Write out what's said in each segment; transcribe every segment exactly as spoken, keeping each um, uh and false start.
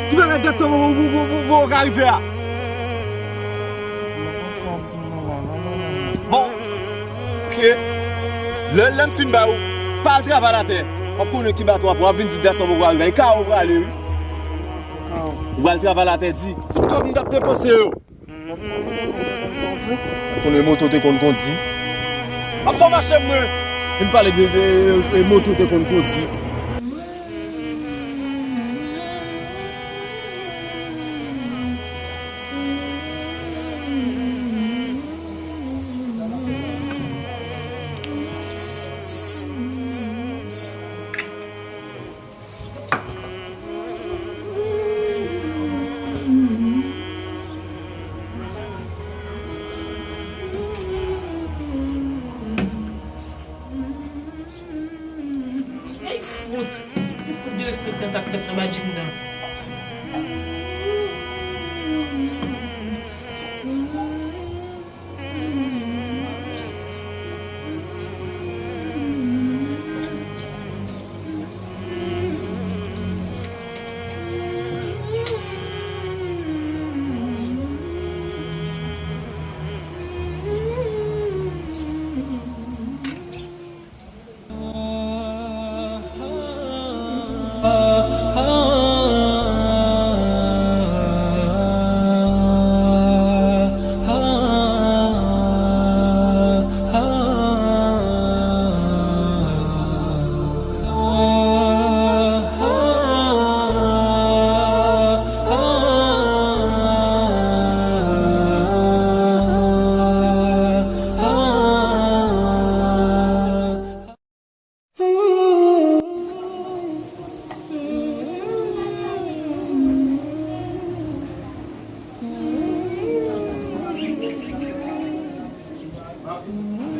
Ki bagay dat sa w ka rive a? Bon, ok. Lè, lè m fin ba ou, pa al travay atè. W ap konnen ki bato w ap pran, w ap vin di dat sa w ka rive a. E ka ou prale, wi. Ou pral travay atè, di. Tout kòb m t ap depanse yo. Konnen moto te konn kondi. Ap fè mache mwen. Vin pale de, de, de moto te konn kondi. Ay, fout! Ki fout derespektan sa k fèt nan badjing nan?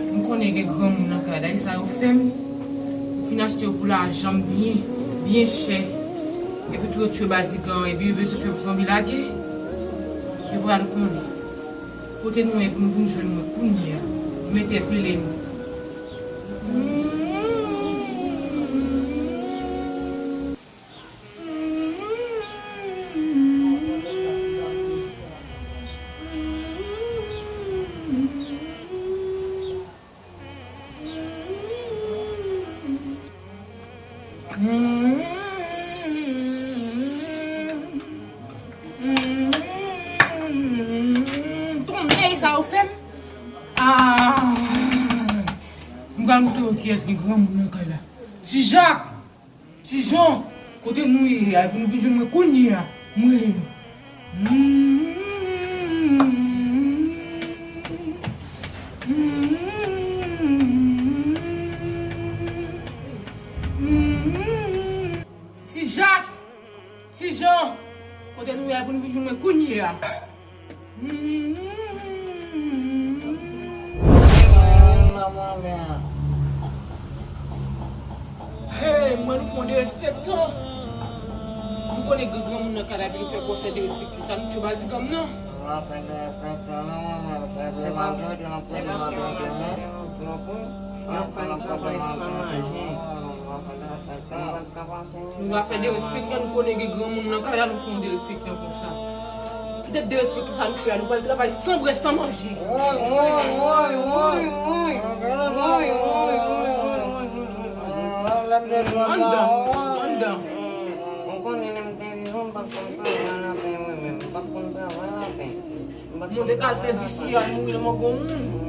M konnen gen granmoun nan kay la, e sa yo fè m. M fin achte yo pou lajan m byen, byen chè. Epi tou yo tchwe badigan, epi yo bezwen fè m zanmi lage. Yo pral konnen. Kote nou ye pou nou vin jwenn mwen kounye a. M entèpele nou. Tonnè sa yo fè m. Ah! M pral montre yo kiyès ki granmoun nan kay la. Ti Jak! Ti Jan, kote nou ye a? Epi nou vin jwenn mwen kounye a. Mwen rele nou. Ti Jak! Ti Jan, kote nou ye a? Epi nou vin jwenn mwen kounye a. Hey, mwen nou fè yon derespektan. M konnen gen granmoun nan kay la epi nou fè gwosè derespektan sa, nou tchwe badigan m nan. Se pa, se paske yo di anpil madanm yo, yo pou, y ap fè n travay san manje. Nou pa fè derespektan, nou konnen gen granmoun nan kay la, nou fè yon derespektan konsa. Poutèt derespektan sa nou fè a, nou pral travay san bwè, san manje. Woy, woy, woy, woy, woy. Anndan, anndan. Ou konnen lè m te vivan, m pa t konn travay lapen, mwen menm. M pa t konn travay lapen. M pa t konn travay lapen. Monte k al fè visye, al mouri nan mango moun.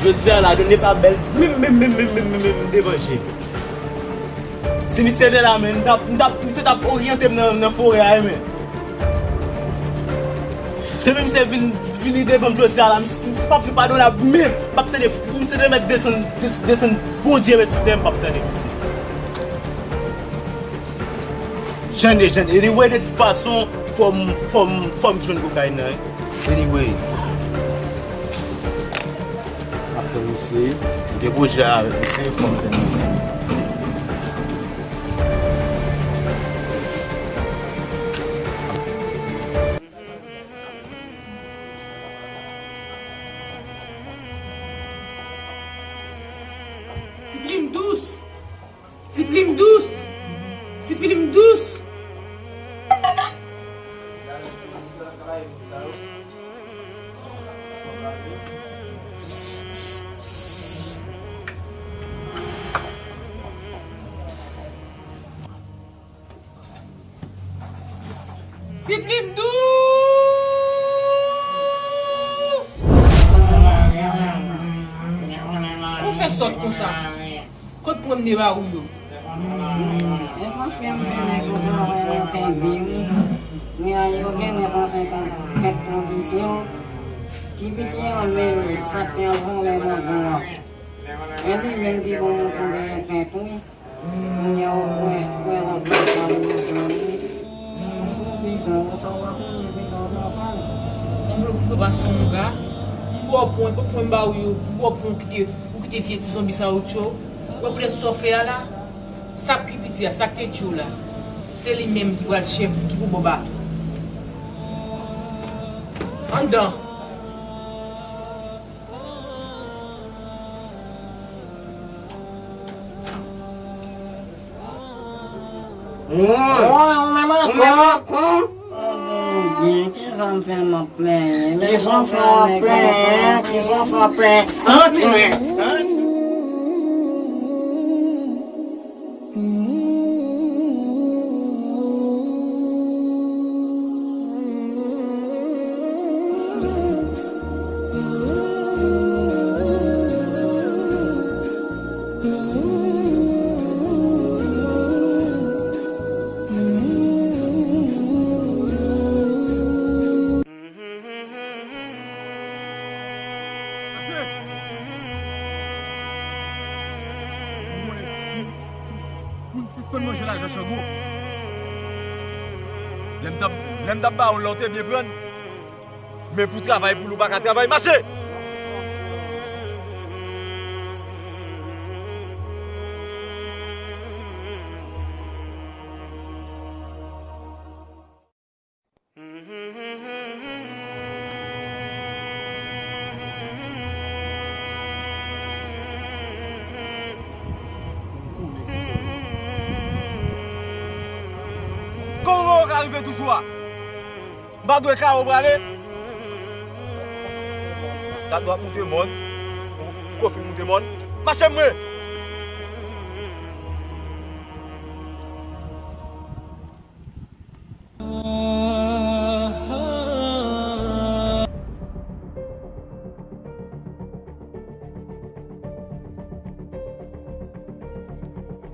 Jodi a la, nou ne pa bèl menm, menm, menm, menm, menm, menm, menm devan je m. Si misye te la, men, m t ap, m t ap, misye t ap oryante m nan, nan forè a, men. Depi misye vin, vini devan m jodi a la, misye, misye p ap vin padone m, men m p ap tande misye te mèt desann, des-, desann Bondye met sou tè m, m p ap tande misye. Jan de, jan de, anyway, de tout fason, fò m, fò m, fò m jwenn kokayin nan, wi. Anyway. M ap tann misye. M gen pwojè avèk misye, fò m tann misye. Ti plim dous. Ti plim dous. Ti plim dous. Ti plim dous! Ou fè sòt konsa? Kot pran m de ba ou yo? E paske m fè nèg yo travay nan kenbe wi. Men a yo gen nèg an senkant kèk kondisyon. Ti piti an menm, sa k te anvan lè mango an. E li menm ki bon moun pou genyen kèk wi. Kounye a ou kwè, kwè lòt bò sa ou yo kwè wi. Ou bizwen, ou sa w pa konnen, pi nan konsa. Yon blòk fre pase yon ga. M ba w pwen, kot pwen m ba ou yo? M ba w pwen ou kite, ou kite vye ti zonbi sa yo tchwe w. Ou wè poutèt sa w fè a la? Sa k pi piti a, sa k te tchwe w la. Se li menm ki pral chèf, ki pou ba w baton. Anndan. Woy, ou menm ankò? Bondye, kisa m fè m ap plenyen? Kisa w fè w ap plenyen? Kisa w fè w ap plenyen? Antre! Mache! Ou konnen, pou n sispann manje lajan Chango. Lè m t ap, lè m t ap ba w l la, w te byen pran l. Men pou travay pou l, ou pa ka travay. Mache! Kòman w ka rive toujou a? M pa dwe ka ou prale? Ta dwat moute mòn. Ou, ou konfime moute mòn. Mache mwen!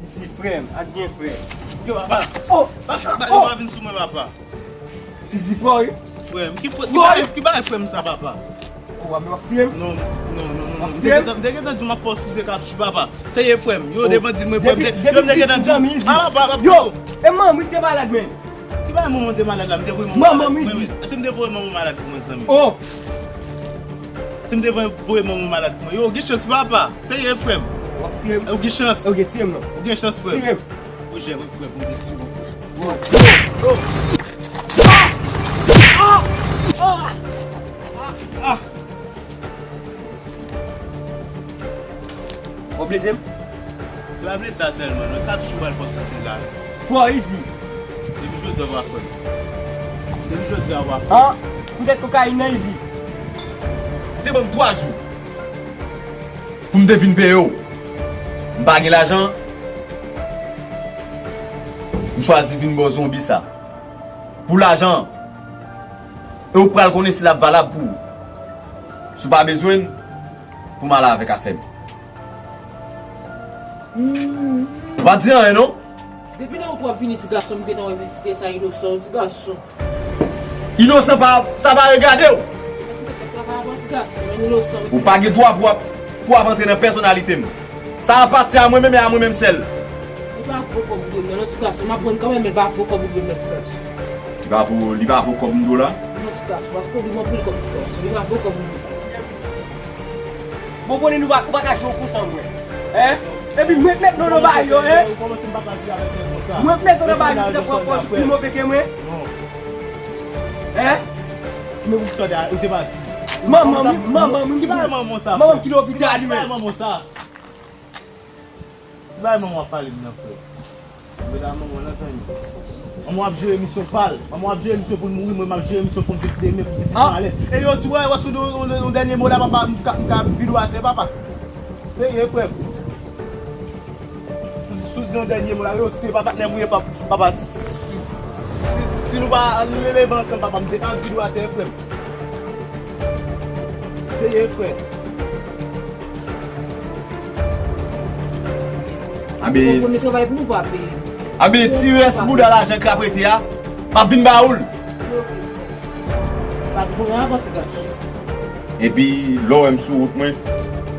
Isi frè m, ak gen frè. Yo, papa. Oh! Papa, papa, yo pa vin sou mwen, papa. Isi frè, wi. Frè m, ki frè, ki bagay, ki bagay frè m sa, papa? Ou ap, w ap tiye m? Non, non, non, non, non. W ap tiye m? M te gentan, m te gentan di w m ap fè w souse katouch, papa. Serye, frè m. Yo devan di mwen, frè m, yo m te gentan di w. Ah, papa, yo, e manman m te malad, men. Ki bagay manman w te malad la? M te voye manman malad pou mwen, men. Èske m te voye manman w malad pou mwen, zanmi? Oh! Èske m te voye, voye manman w malad pou mwen? Yo, ou gen chans, papa. Serye, frè m. W ap tiye m? Ou gen chans. Ou gen, tiye m non. Ou gen chans, frè m. Tiye m. Pwojè, wi, frè m, m te di w, frè m. W ap blese m? Li pa blese a sèlman, non. Katouch ou pral fè w soti la. Fò, Izi. Depi jodi a, w pa fè m. Depi jodi a, w pa fè m. Ah, poutèt kokayin nan, Izi. Ou te ban m twa jou pou m te vin peye w. M pa gen lajan. M chwazi vin ba w zonbi sa. Pou lajan. E ou pral konnen si l ap valab pou ou. Si w pa bezwen l, pou m ale avèk afè m. Ou pa di anyen non. Depi nan ou pwòp vini ti gason, m gentan wè entite sa inosan, ti gason. Inosan pa, sa pa regade w. Ti gason, inosan. Ou pa gen dwa pou w ap, pou w ap antre nan pèsonalite m. Sa apatyen a mwen menm e a mwen menm sèl. Li pa vo kòb ou dwe m nan, non, ti gason. M ap pran kanmenm, men li pa vo kòb ou dwe m nan, ti gason. Li pa vo, li pa vo kòb m dwe w la? Non, ti gason, paske ou dwe m anpil kòb, ti gason. Li pa vo kòb ou dwe m. Bon, konnen nou pa, ou pa ka jwe konsa, mwen. Hein? Epi mwen met non nan bagay yo, hein? Mwen met non nan bagay yo, pou pran pòz pou move ke mwen. Hein? Men ou sòt a, ou te pati. Manman, wi, manman, wi, ki bay manman sa, manman ki lopital, li bay manman sa. Ki bay manman ap pale m nan, frè? Mwen la manman nan, zanmi. Manman ap jere misyon pa l. Manman ap jere misyon pou l mouri, mwen m ap jere misyon pou m viv demen, pou pitit mwen alèz. E yo, si w wè, wè sou yon, yon, yon dènye mo la, papa, m ka, m ka vide w atè, papa. Serye, frè m. Si w di yon dènye mo la, yo, si se pa patnè m ou ye, pap-, papa, si, si, si, si nou pa leve ansanm, papa, m te ka vide w atè, frè m. Serye, frè. Anben, fò w konnen travay pou nou pa peye. Anben, ti rès bouda lajan k ap rete a, m ap vin ba ou l. Pa t konnen avan, ti gason. Epi, lè w wè m sou wout mwen,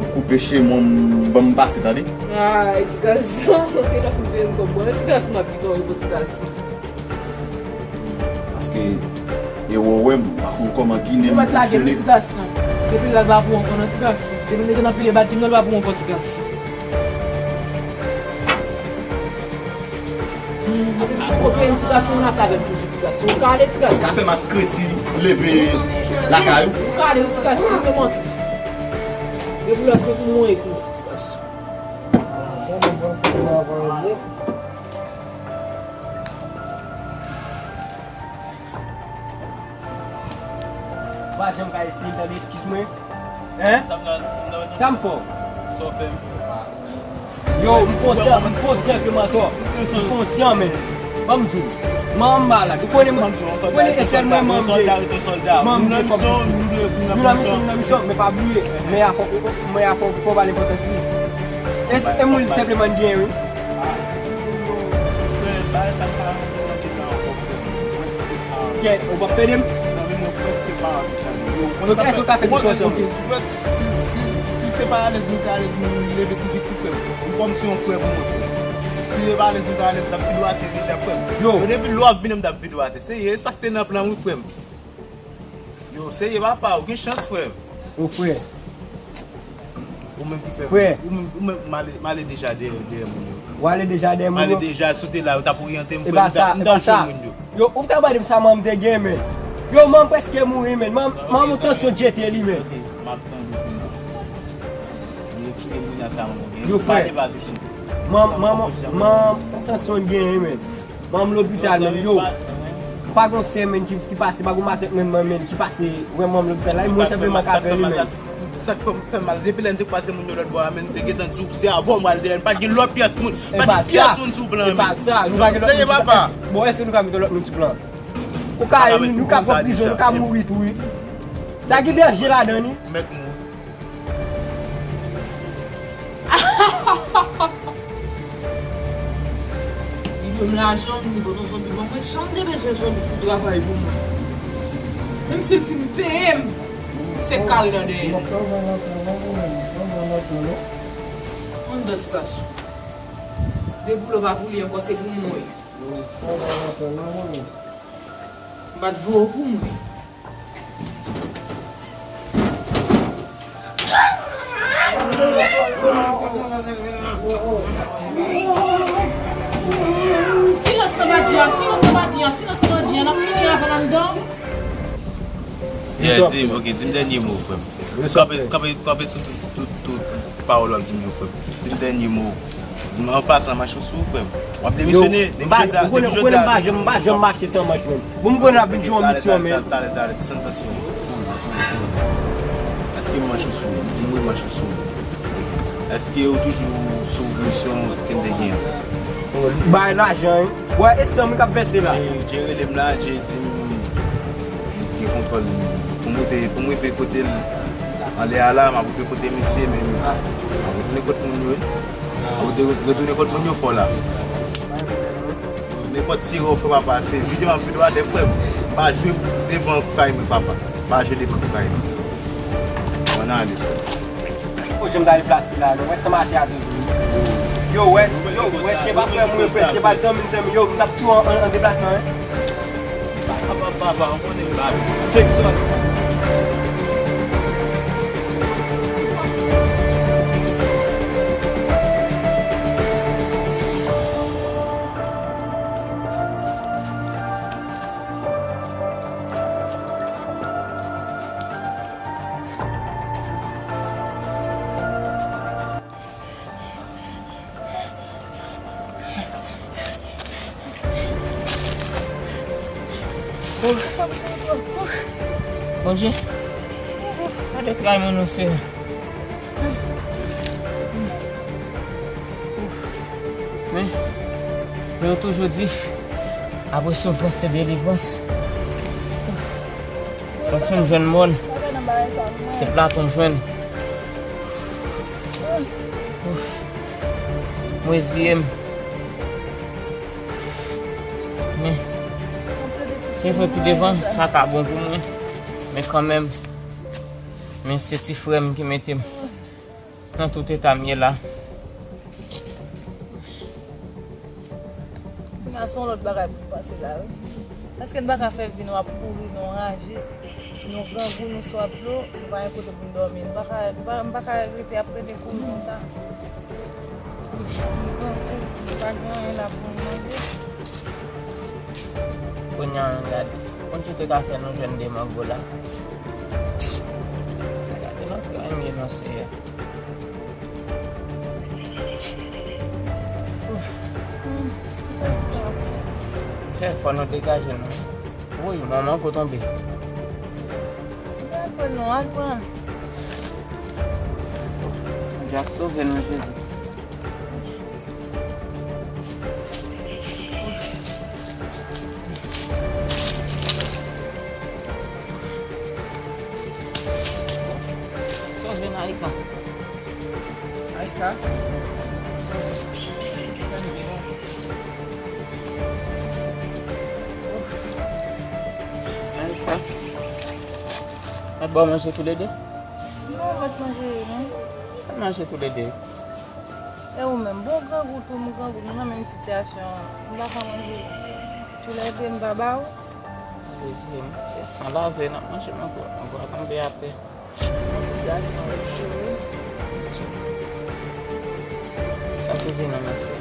ou koupe chemen m, ban m pase, tande? Ay, ti gason, ok, w ap fin peye m kòb mwen. Ti gason, m ap kite w, ti gason. Paske e wè w wè m, m pa konn kòman Ginen fonksyone. Ou mèt lage m, ti gason. Depi la, l pa pou ankò, non, ti gason. Depi l te gen anpil e bati m nan, l pa pou ankò, ti gason. Ou kope m, ti gason, ou nan afè avè m toujou, ti gason. Ou ka ale, ti gason. Ou ka fè m askreti leve lakay ou. Ou ka ale, ti gason, ou te manke. Depi la, se pou mwen, epi, ti gason. Ou pa janm ka eseye tande, eskiz mwen. Hein? Sa m fè w? Sa w fè m? Yo, m konsyan, m konsyan ke m antò. M konsyan, men. Ban m di w. Manman m malad. Ou konnen, ou konnen e sèl mwen manman m te ye. Manman m te kòm piti. Nou nan misyon, nou nan misyon, men pa bliye. Men a fò, men a fò, fò ba l enpòtans li. E, e moun li senpleman gen, wi. Kèt, ou p ap pede m? Zanmi mwen prèske pa anvi tande. Yo, ou konn sa fè. Yo, kèso ka fè misyon sa, ok, si, si, si se pa alèz nou te alèz, nou leve tou piti, frè m. Ou kòmsi yon frè pou mwen, frè m. Si se pa alèz nou te alèz, n ap vide w atè deja, frè m. Yo. Yo, depi lè w ap vini, m t ap vide w atè. Se, e sa k te nan plan, wi, frè m. Yo, serye papa, ou gen chans, frè m. Yo, frè. Ou menm ki fè. Frè. Ou menm, ou menm, m ale, m ale deja dèyè, dèyè moun yo. Ou ale deja dèyè moun yo? M ale deja, si w te la, ou t ap oryante m, frè m, m t ap, m t ap jwenn moun yo. Yo, ou t ap mande m sa manman m te gen, men. Yo, manman m prèske mouri, men. Manman, manman tansyon jete li, men. Ok, m ap tande kounye a. M eksplike kounye a sa manman gen. Yo, frè. Pale pa touche. Manman, manman, manman tansyon genyen, men. Manman m lopital, men, yo. Pa gon sè, men, ki, ki pase, pa gon matant, men, men, men, ki pase wè manman m lopital la, e mwen senpleman ka fè li, men. Sa k fè m fè mal, depi lè n te pase moun yo lòt bò a, men, n te gentan di w se avè w m al dèyè, pa t gen lòt pyès moun, pa t gen pyès moun sou plan, men. E pa sa, nou pa gen lòt moun sou plan. Bon, èske nou ka mete lòt moun sou plan? Ou ka, nou ka pran prizon, nou ka mouri tou, wi. Sa gen danje ladan, wi. Mèt mouri. Li dwe m lajan, li dwe m zanmi ban mwen. Jan m te bezwen zanmi pou travay pou mwen. Menm si l fin peye m, m fè kare nan dèyè l. Anndan ti gason. Depi w pa pou li ankò, se pou mwen. M pa t voye w pou mwen. Silans nan pa di a, silans nan pa di a, silans nan pa di a, n ap fini avè l anndan. Yeah, di m, ok, di m dènye mo, frè m. Kanpe, kanpe, kanpe sou tout, tout, tout pawòl w ap di m yo, frè m. Di m dènye mo. Di m an pasan, mache sou ou, frè m. W ap demisyone depi jodi a, depi jodi a. Ou konnen m pa janm, m pa janm mache san manch, men. Bon, m konnen ap vin jwenn yon misyon, men. Talè, talè, talè, desann tansyon. Èske m manch ou sou ou? Di m wi, manch ou sou ou. Èske ou toujou sou misyon ke n te gen an? Bay lajan, wi. Wè, e san mil k ap vèse la. Dje, Dje rele m la, Dje di m gen kontwòl pou m rive, pou m rive kote l anlè a la, m ap rive kote misye, men m ap retounen kot moun yo, wi. M ap retounen kot moun yo fò la. Nenpòt sere w fè papa, se vide m ap vide w atè frè m. Pa jwe devan koukay mwen papa. Pa jwe devan koukay mwen. Ann ale frè m. Ou janm ta deplase la non, wè sa m atè a toujou. Yo, wè, yo, wè, se pa frè m, wè, frè, se pa zanmi m, zanmi, yo, m t ap tiye w an, an, an deplase, wi. Papa, papa, ou konnen m pa vle. Fèk sòl. Bondye, gade tray mwen non, Seyè. Men, men yo toujou di, apre soufrans se delivrans. Lè w fin jwenn mòn, se platon w jwenn. Mwen reziye m. Men, se vre pi devan, sa ka bon pou mwen. Men kanmenm, men se ti frè m ki mete m nan tout eta m ye la. Kounye a se yon lòt bagay pou n panse la, wi. Paske n pa ka fè vi nou ap pouri, nou raje, nou grangou, nou swa dlo, nou pa gen kote pou n dòmi. Nou pa ka, nou pa, nou pa ka rete ap rete kouri konsa. Nou grangou, nou pa gen anyen la pou nou manje. Kounye a, gade, konn ki te ka fè nou jwenn de mango la. Sa gade nan kè m ye non, Seyè. Chè, fò nou degaje nou. Woy, manman ko tonbe. Al pran non, al pran. Bondye ap sove nou, Jezi. Sove Naika. Naika. Naika. Mwen ba w manje toulede? Non, mwen manje, non. Mwen manje toulede. E ou menm, bon, grangou tou, m grangou, nou nan menm sitiyasyon an. M pa ka manje toulede, m pa ba ou. Mezanmi, se san lave n ap manje, mango, mango a tonbe atè. Sitiyasyon an cho wi. Sa te vin nan mesye.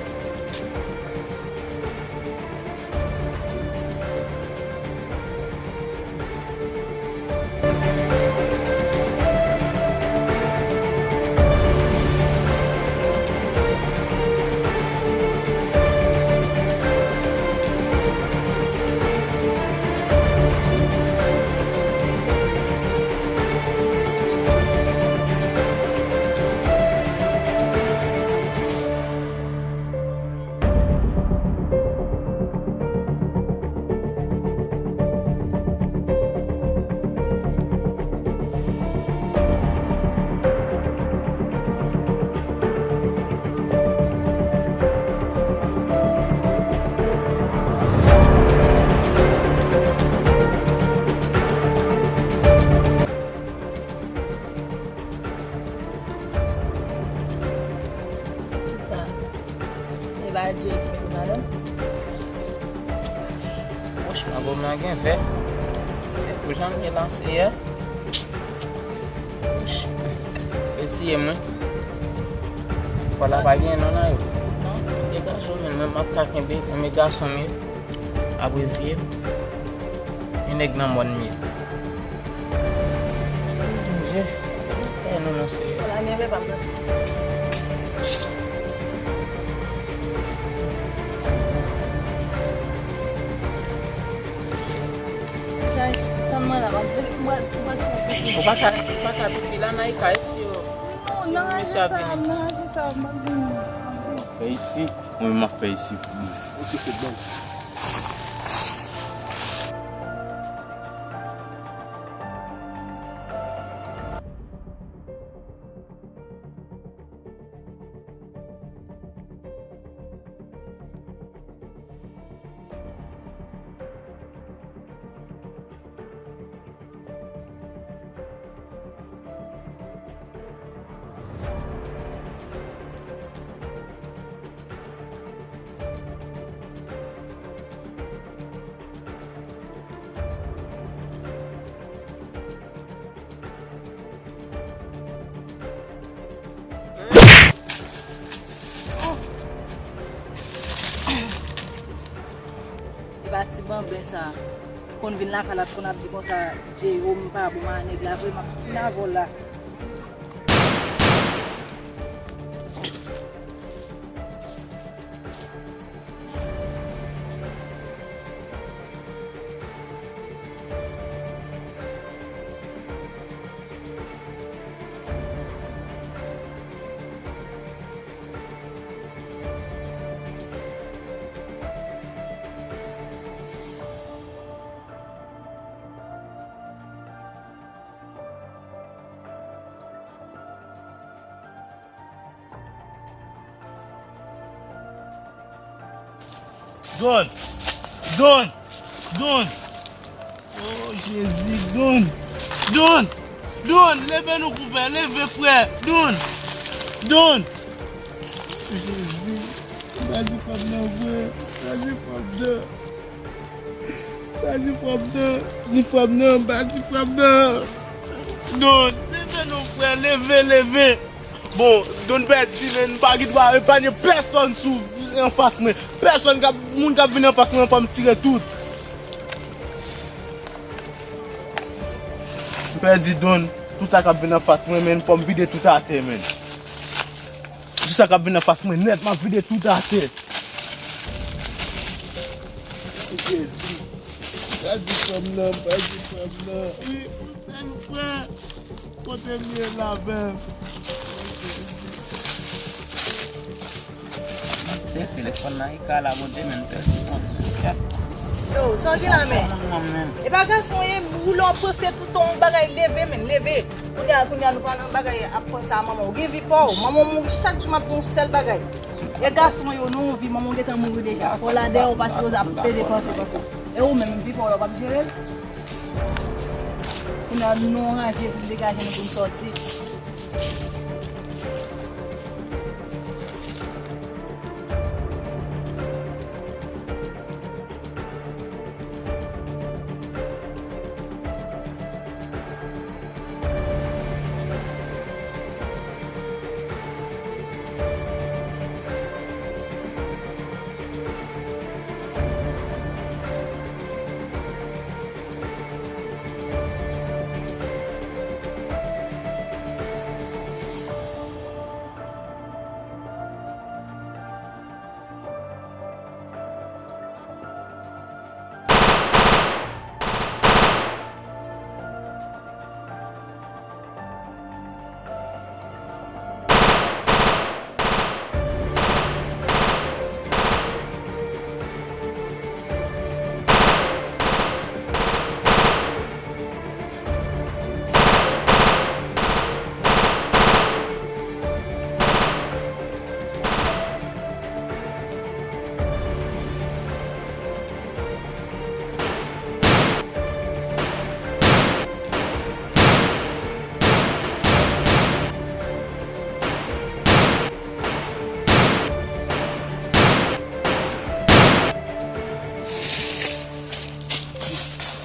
Sa. E pa Dye ki mete madanm. Franchman, bon, mwen gen vè. Se pou jan m ye la, Seyè. Wouch. Eseye mwen. Fò la pa gen non nan yo. Non. Degaje w, men mwen m ap ka kenbe, men gason m ye. Ap eseye. E nèg nan mòn m ye. Bondye, fè nou non, Seyè. Ala nève pa m nan. Sa, tann mwen la, mwen, mwen, mwen, mwen fè yon pipi. Ou pa ka, ou pa ka pipi la, Naika, isi yo. Non, nan raje sa, nan raje sa, mwen vini. Fè isi, mwen, m ap fè isi pou mwen. Ok, se bon. Ti banben sa konn vin lakay la, konn ap di konsa, Jero, m pa bon, ma nèg la vre, m ap fin avè w la. Don! Don! Don! Oh, Jezi, Don! Don! Don! Leve non, konpè, leve, frè! Don! Don! Jezi, m pa di frè m nan vre, m pa di frè m nan. M pa di frè m nan, di frè m nan, m pa di frè m nan. Don, leve non, frè, leve, leve. Bon, Don pèdi, men m pa gen dwa epanye pèsonn sou, anfas mwen. Pèsonn k ap, moun k ap vin anfas mwen, fò m tire tout. M pèdi Don, tout sa k ap vin anfas mwen, men fò m vide tout atè, men. Tout sa k ap vin anfas mwen nèt, m ap vide tout atè. Jezi. Pèdi frè m nan, pèdi frè m nan. Wi, yon sèl frè. Kote m ye la menm? Se telefòn nan, e ka la, Bondye, men pèdi konn. Yo, sa w gen la, men? Mwen menm. E pa gason ye, m woule w panse toutan yon bagay leve, men leve. Kounye a, kounye a, nou pa nan bagay ap panse a manman w. Ou gen vi pa w. Manman w mouri chak jou, m ap di yon sèl bagay. E gason yo, nou anvi, manman w gentan mouri deja. Fò w la dèyè w pa sipoze ap pede panse, panse. E ou menm, vi pa w la, w p ap jere l? Kounye a, nou anranje pou n degaje nou pou n sòti.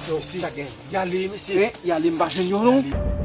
Yo, si. Sa gen. Y ale, mesye. Hein? Y ale, m pa jwenn yo, non.